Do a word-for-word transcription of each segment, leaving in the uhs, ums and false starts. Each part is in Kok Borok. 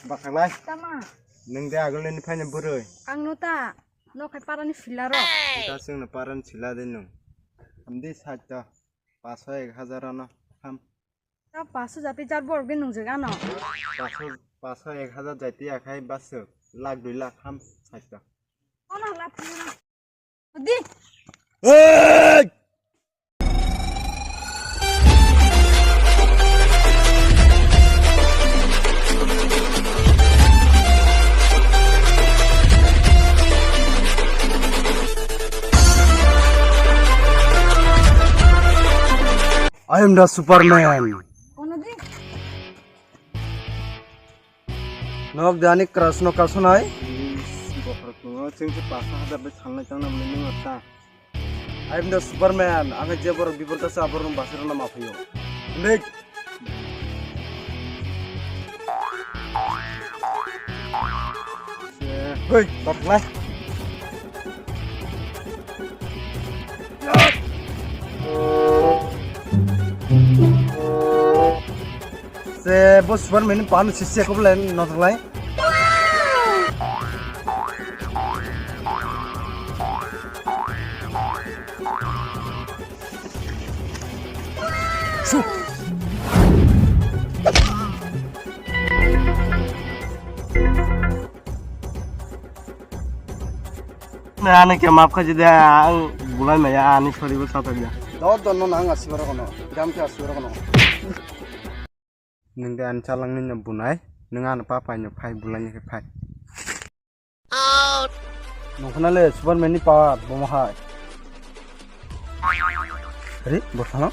Bakhanglai. Tama. Nwng de agulni phaina bwrwi. Ang no ta. No khai parani sila ro. Ta chwngno parani sila de nwng. Hamdi sait to. Paso ek hajar ano. Ham. Ta paso jati jar borok de nungjak ano. Paso, paso ek hajar jati akhai basuk. Lakh dui lakh ham sait to. Ono lap. Di. Hey! I am the Superman. Ono di. Nok dani crush no kasunai. Bokhorok tongo, chwng se paso hajar bai salnai tangna mwnwi nung ta. I am the Superman. Ang je borok bipor kasa aborok basir na maphio. Lik. Hoi, tak lai. Se bo Superman ni pan sisi ko blen no lai. Ani ke map khaji de, ang bulai maya ani sori bo sathak ya. Do don no nang asibar kono, gam ke asibar kono. Nung de ani chalang ni no bunai, nung ano papa no phai bulai ni phai. Nung khna le Superman ni power bomo hai. Ari, bo khana.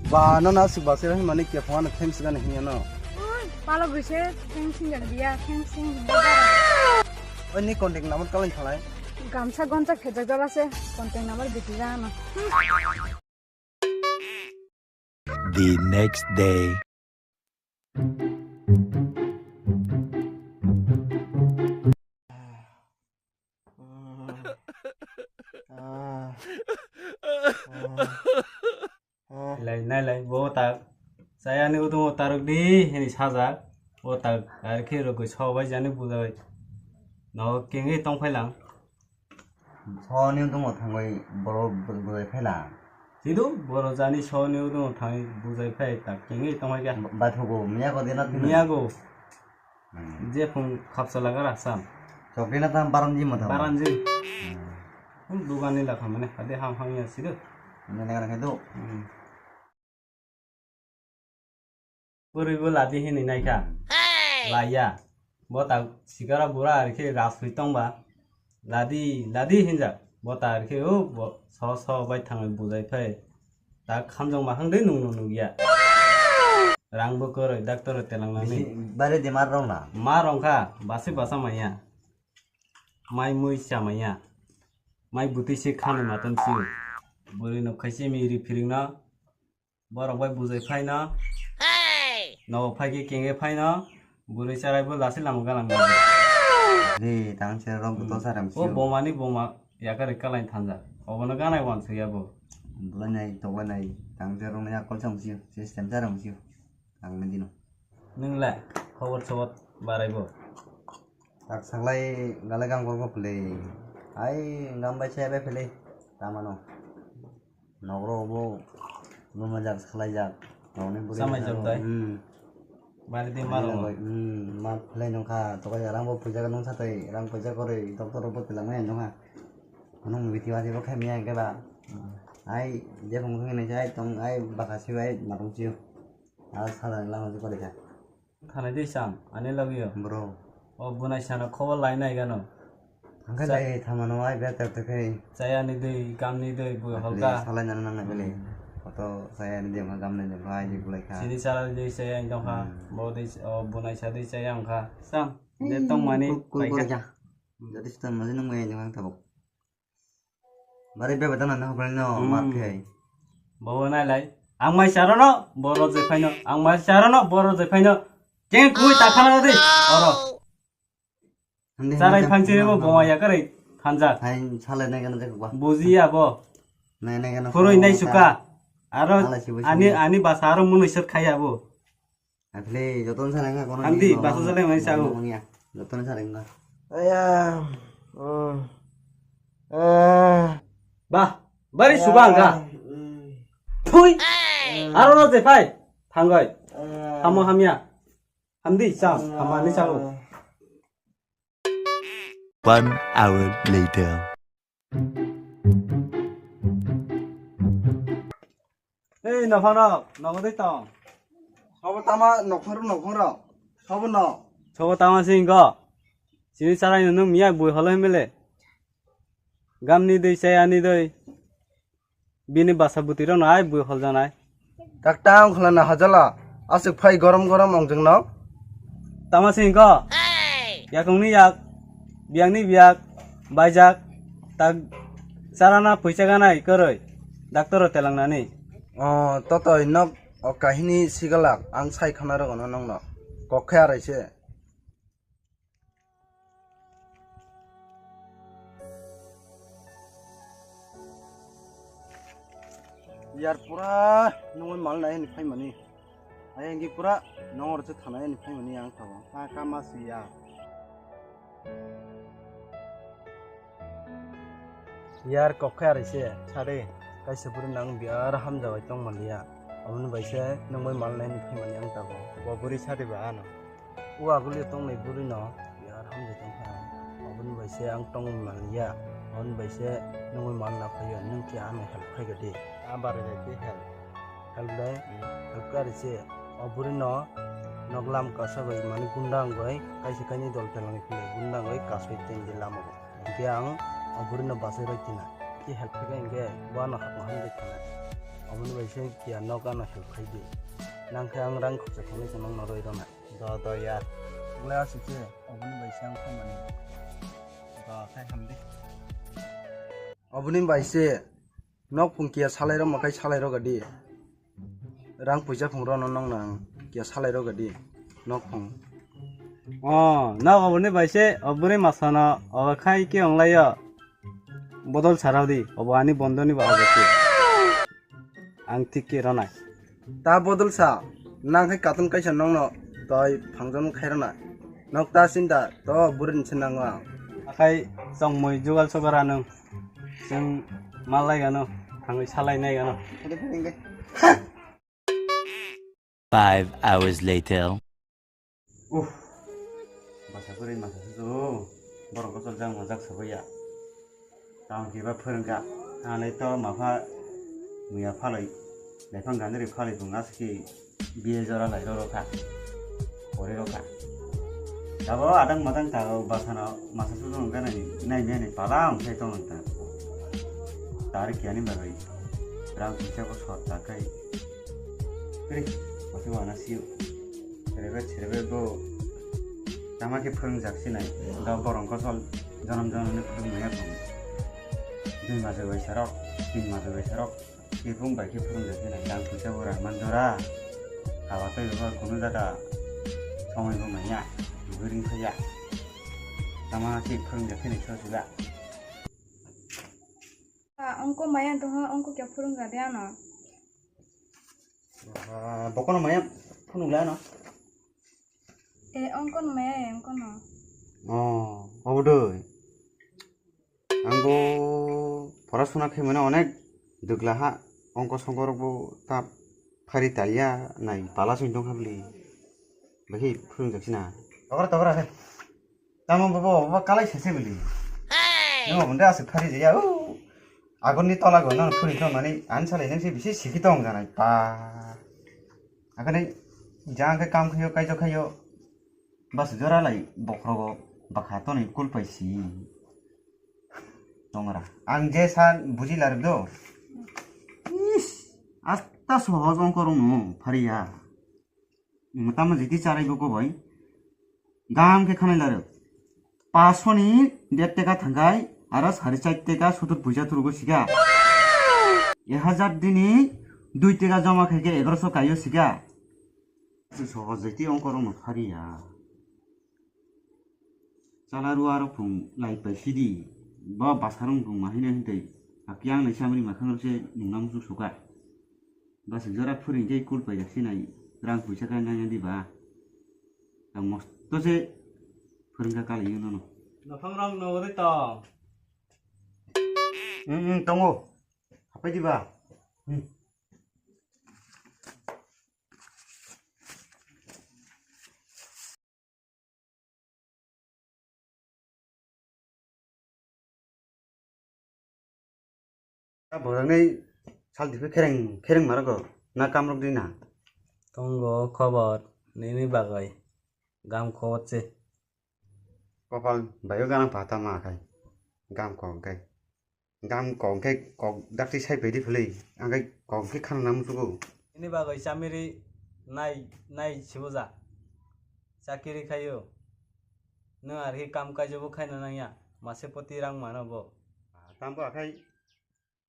Ba, no na sik ba sira himani ke phone thanks gana hiya no. Oi, palo gise thanks sing gana biya, thanks sing gana. Oi, ni contact number kalan khalai. Gamsa gonsa khejak dala se contact number biti gana. The next day. Lai, nai lai, bo tak. Saya ni utung taruk di, hini sajak. Bo tak, ar khe rokoi so bai jani bujai. No kengwi tong phailang. Soni wngtongmo thangwi borok bujai phaila. Sido borok jani soni wngtongmo thangwi bujai phai ta kengwi tongwi kha. Ba-, bathugo miyago dena thwino. Miyago. Hmm. Je phung khapsa laga rasam. Chokri na tam baranji mo thang. Baranji. Hmm. Hum dugan ni lakha mane hade ham ham ya sido. Mane kana khe do. Hmm. Bwrwi bo ladi hinwi naikha. Laiya. Bo ta sikara bura arikhe raswi tongba. Ladi, ladi hinjak. Bo ta arikhe o bo so so bai thangwi bujai phai. Ta khamjong ma hangdwi nungno nukya. Rang bo kwrwi doctor telangnani. Bisi bare de mar rong na. Ma rongkha, basi basa maya. Mai mui cha maya. Mai bwtwi se khani matam sio. Bwrwi no khaise mi ri phiring no. Borok bai bujai phai no. Hey! Nogo phai khe kenge phai no. Bwrwi charai bo lasi lama galang galang. Re, tang se rok to saram sio. O boma ni boma yakari kalai thanja. Obono ganai wan suya bo. Bulanai, toganai, tang se rok yakol chang sio. System saram sio. Tang na dino. Nung le, khobor sobor barai bo. Tak saklai gale gang kormo phle. Ai, gam bai se ebe phle. Tamano. Nogro bo lumajak, salaijak. Nogni buri samai jok dai. Hmm. Bari di maro. Hmm, ma phle nongkha. Tokai rang bo puja nong satai, rang puja kore, doctor bo tilang mai nongkha. Nong miti wasi bo khai miya ke ba. Hmm. Ai, je phung phung ni sai tong ai bakasi ai matung siu. Aro salani lama se kore kha. Thanai de sam, ani logio. Bro. O bunai sana khobor lai nai gano. Angkai lai thamano ai better to kai. Chaya ni dei, kam ni dei, bui holka. Salai nana nang bele. To saya ni jengkha, gamni jengkha, aji bulai kha. Sini sara dei saya wng tongkha. Hmm. Bo dei, o, bunai sa dei saya wng kha. Sam, je Hmm, tongmani kul, kul paikha. Bulai kha. Hmm. Jadi sutan mani nung mai jengkha tabuk. Bari bebe tana na hokrai no, Hmm. Mat khai. Bo nai lai. Ang mai sara no, boro je phaino. Ang mai sara no, boro je phaino. Keng kui ta khana di. Oro. Hande, Charai hande, phangchiri bo hande, boma hande. Ya kare phanjak. Hai, salai nai gana jaga ba. Bujiya bo. Nai, nai gana Khurui nai salai suka. Aro Salai si bo ani, sini. Ani basa aro munui sot khaya bo. Atle, joton salai nga kono Handi, ni basa mama, salai mai mama sago. Mama ya. Joton salai nga. Aya. Hmm. Eh. Bah, bari Aya. Suka angka. Hmm. Thui. Aya. Aro no je phai. Thangoi. Aya. Hamo hamya. Hamdi, cham, hamani cham. One hour later. Ei, nokharok, nogo dei tong. Sobo tama nokhor, nokhorok. Sobo no. Sobo tama singko. Sini sarai nunu miya bui holo himele. Gamni dei, chayani dei. Bini basa bwtwi rok no ai bui hol janai. Dakta wng khwlana hajala, aswk phai gorom gorom wng jwng no. Tama singko? Yakungni yak, biyakni biyak, baijak, tak charana phuisa ganai kwrwi, doctor rok telangnani. O, totoi nok o kahini sigalak, ang sai khana rwgano nokno. Kok khe arai se. Yar pura nungwi mal nai ni phaimani. Ayang gi pura nongor se thanai ni phaimani ang tabo. Ha kama si ya. Yar kok khe arai se, sade, kaisa bwrwi nang biyar hamjagwi tong manliya. Aboni bai se nungwi mal nai ni phaimani ang tabuk. Bo bwrwi sade ba ano. O agulio tongnai bwrwi no biyar hamjagwi tong kha. Aboni bai se ang tong manliya. Aboni bai se nungwi mal na phaio, nung khe ano help khai gadi. A barai bai khe help. Help dai, Hmm. Help khe arai se. O bwrwi no nok lam kasa bai mani gunda wngwi kaisa kainwi dol telangwi philai gunda wngwi kasui tengdi lama o. Hingke ang o bwrwino bachai roi tini. Ki help khe hingke bono hakno hamjai khana. Oboni bai se kiya nok ano help khai di. Nang khe ang rang khorcha khainai se nokno roi rwna. Do, do, ya. Wngla aswk se, oboni bai se ang khaimani. Do, khai hamdi. Oboni bai se. Nok phung kiya salai rok makai salai rok di. Rang puisa phung rok no nong nang kiya salai rok di. Nok phung. O, nok oboni bai se oboni masano obo khai ke onglaio. Bodol sarao di, obo ani bondoni ba obo se. Ang thik ke ronai. Ta bodol sa, nang hai katon kaisa nongno toi phangjon khai rwna. Nok ta sinda to burin se nango ang. Akhai chongmoi jugal sogara nung. Chwng malai gano, thangwi salai nai gano. Five hours later. Uff, basa kwrwi masa susu, borok kochol jak majak sabai ya. Tamo khe ba phwrwngkha, hanai to mapha muya phalwi, lephang ganari phalwi bo ngaski biye jora lai roro kha, pori rokha. Tabo adang madang ta basano masa susu wngkha nai, nai nai pala wngkhai tong ta. Tari kiyani bagwi, rang puisa bo sot ta khai. Kwrwi, masa wana siyo. Serebe, serebe bo tama khe phwrwngjak sinai. Ga borong kosol jonom jonom ni phwrwng maya phwrwng. Dui majo bai sarok, tin majo bai sarok. Khe phung bai khe phwrwngjak sinai. Dang puisa bo rang man jora. Hawa tei bo kunu jaga somoi bo manya. Bwrwi saya. Tama khe phwrwngjak sinai so sila. Ongko maya tongha, ongko kya phwrwngja de ano. Ah, bokono maya phunuk lai ano? Eh, ongkono maya, eh, ongkono. Oh, obo doi. Angbo porasuna khaimani onek dugla ha, ongko songko rokbo ta phari talia nai pala soi tongkha bwli. Bahai phwrwngjak sina. Tokra, tokra khe. Tamo bobo, bobo kalai sese bwli. Hey! Nang obo nde aswk phari jaya, o. Agoni tola go nang phuri tong mani, ani salai nang se bisi siki tong janai pa. Agoni jang khe kam khayo, kaijo khayo. Bas jora lai bokhrogo bakha toni kul pai si. Tongra. Ang je sa buji lar do. Is, as Ta sohoj ongkorokno phariya. Tamo jiti charai bo koboi. Gam khe khanai laro. Paso ni der teka thangkai, aro sari char teka sutur puisa turugo sika. Ek hajar dini dui teka joma khai khe egaroso kaio sika. Sohoj jiti ongkorokno phariya. Chala rua rok phung lai pai sidi. Bo bwsarok phung ma hino hintei. Aki ang lai samri makhang rok se nungna muchung suka. Bwswk jora phwrwng khe kul paijak sinai rang puisa khe nangya di ba. Ang mosto se phwrwngkha kalaio nono. Nophang rok no ri to. Hmm, hmm, tongo. Hapai di ba. Hmm. Borokni sal diphir khereng khereng marago na kamrok di na? Tongo khobor nini bagwi gam khobor se. Kopal bayo gana pata ma khai gam kok khai. Gam kok khe kok dakti sai pedi philwi, ang khe kok khe khana musugo. Ini bagwi chamiri nai, nai sibuja. Chakiri khayo. Nwng ar hi kam kaijobo khaina nangya. Mase poti rang mano bo. Tambo akhai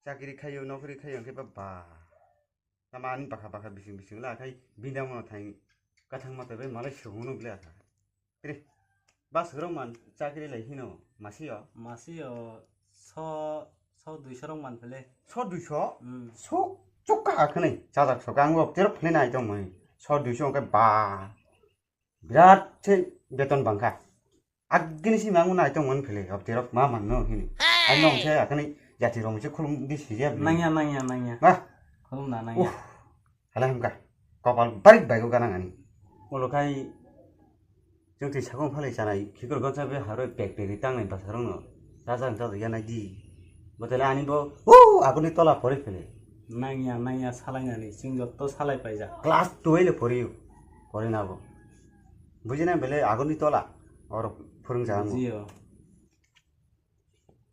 chakiri khayo, nokri khayo, ang khe ba, ba. Tama ani bakha bakha bising bising la khai bini damo thang kathang ma tebe malai sung no ble akha. Tre. Bas rok man chakri lai hino masi yo. Masi yo so, so duiso rok man phele. So duiso? Hmm. So chukka akhne chajak so kang rok terok phele nai tong mai. So duiso ke ba. Birat se beton bangkha. Agini si mangu nai tong man phele, abdi rok ma man no hini. Ai nong se akani jati rong se khulum di si ya. Nangya, nangya, nangya. Bah. Khulum na nangya. Uh. Hala hamka. Kopal barik baigo ganang ani. Ulo khai chwng twi sakong phalai chanai, khikur gonsa be haroi pek pek ri tangnai basa rong no. Sajang sajak ya nai di. Botele ani bo, uh, aguni tola pori phele. Nangya, nangya, salai nani, chwng jotto salai paijak. Class twelve le pori, pori na bo. Bujina bele agoni tola, oro phwrwngjago. Bujiyo.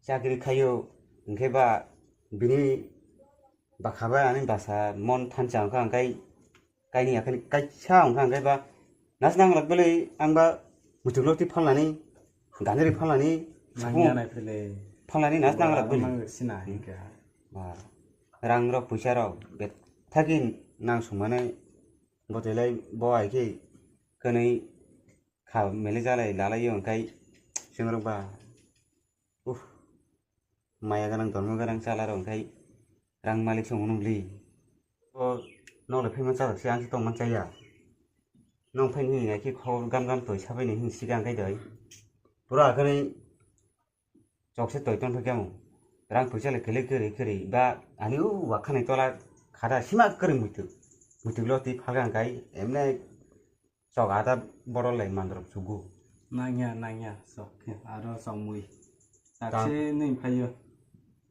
Chakri khayo, hwnkhe ba bini bakha ba ani basa mon thansa wngkha, hwnkhe kaini akhani kaisa wngkha, hwnkhe ba nas nanglak bele ang ba muchunglo twi phalnani, ganari phalnani, nangya nai phele. Phalnani nas nanglak bele. Nang sina hwnkhe. Ba, rang rok, puisa rok, bethagi nang sumane. Botele bo hai khe kwnwi kha mele jalai lalai yo hwnkhe chwng rok ba, uh, maya gwnang, dormo gwnang chala rok hwnkhe rang malik song nung li. O nok le phaima chalak se ang se tong man chaya. Nong phai ni hwnwi hai khe khobor gam gam toi sabai ni hwnwi siga hwnkhe doi. Pura khe ni chok se toi tong thok yang. Rang puisa le kwlwi kwrwi kwrwi ba ani o wakhani tola khada sima kwrwi muitu. Muitu lo twi phalga hwnkhe emne chok ada borok lai mandrok chugo. Nangya, nangya, chok khe aro chok mui. Tam- Taksi nwi phaio.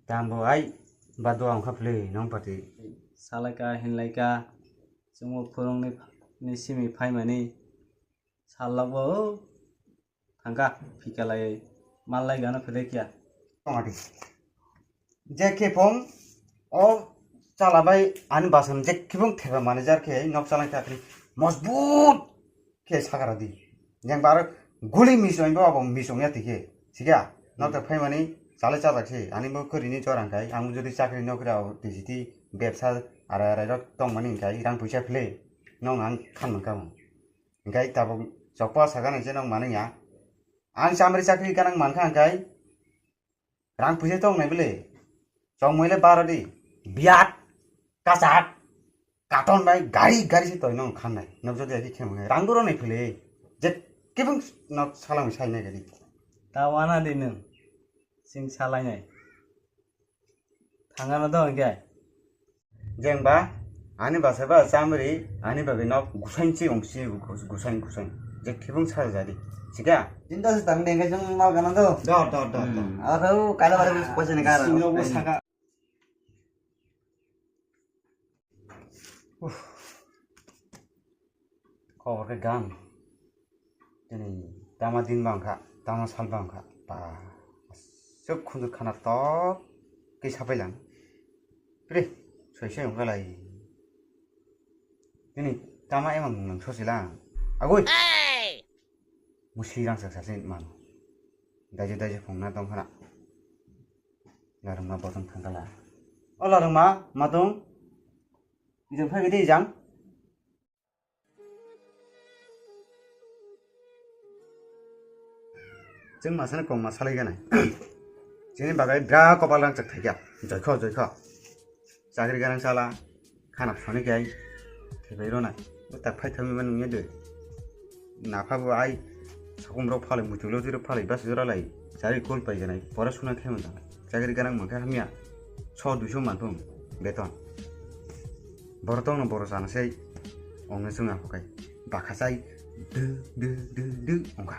Tambo ai ba dua wngkha phwlwi nong pati. Salaika, hinlaika, chwngbo phwrwngni ni simi phaimani. Salabo thangkha, phikalai mallai gana philai kya. Tongadi. Je khe phung o chala bai ani basan je khe phung theba manager khe nok chalai ta khe mojbut khe sakara di. Jeng bar guli misong bo abo misong ya tikhe. Sikya, nok ta phaimani chalai chajak se. Ani bo kori ni chorang kai. Ang jodi chakri nokri abo tiji ti bepsa arai arai rok tongmani kai rang puisa philai. Nong ang khan mankha mo. Hingkai tabuk chokpa sakha nai se nong manwi ya. Ang chamri chakri ganang mankha hingkai rang puisa tong nai bwle. Chongmoi le baro di. Biat, kachak, katon bai gari gari se toi nong khan nai. Nok jodi agi khe mangai rang duro nai phile. Je kibung nok salang sai nai gari. Ta wana di nung. Sing salai nai. Thangano do hingke. Jeng ba, ani basa ba chamri, ani bagwi nok gusain chi ong chi gusain gusain. Je khibung sa jadi. Sika? Jinta se tang dengke jong mal gana do. Dor, dor, dor, dor. Hmm. Aro kaila bare bus poisa ni kara. Singo bo saka. Uff. Khobor khe gam. Tini tama din bang kha, tama sal bang kha. Ba, aswk khunju khana tok khe sapai lang. Pri, soi soi wngkha lai. Ini tama emang nang sosi lang. Agoi. Musi rang sak sasin man. Daji daji phung na tong khana. Larung ma botong thangkala. O larung ma, matong. Ijang phai gidi ijang. Chwng masani kongma salai ganai. Chini bagwi bra kopal rang chak thaikya. Joikho, joikho. Chakri ganang chala. Khana phone khe ai. Thebai rona. Tak phai thangwi man nungya de. Napha bo ai. Sakum rok phalai, muchung lo jiro phalai, bas jora lai. Chari kol pai ganai. Pora suna khe manda. Chakri ganang mangkha hamya. So duiso manthung. Beton. Borotong no boro sana sei. Ongno chwng aphok kai. Bakha chai. Du, du, du, du. Ongkha.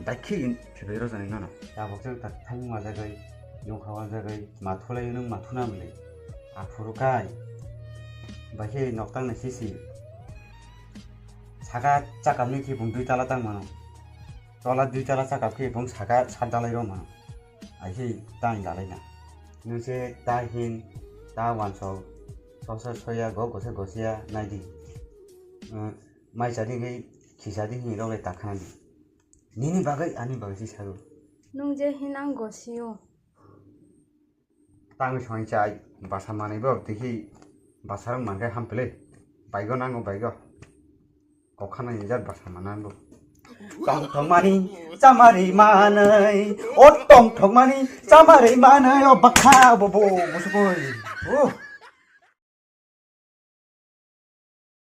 Daikhe in thebai rojani nono. Tabuk se tak thang majagwi, yongkha wajagwi, mathulai nwng mathuna mili. Aphuru kai. Baikhe noktang na sisi. Saka chakapni khe bung dui tala tang mano. Tola dui tala chakap khe bung saka sat dalai rw mano. Aikhe tang dalai na. Nwng se ta hin, ta wansok, sosa soya, go gosa gosia naidi. Mai chadi khe khisa di hin rok le ta khana di. Nini bagwi ani bagwi si sago. Nwng je hin ang gosio. Tangwi songwi chai basa manwi bo tiki basa rok mankhe hampili. Baigo nango baigo. Kokha nai jat basa manango. Tong thok mani chamari manai. O tong thok mani chamari manai. O bakha bo bo musukoi. O.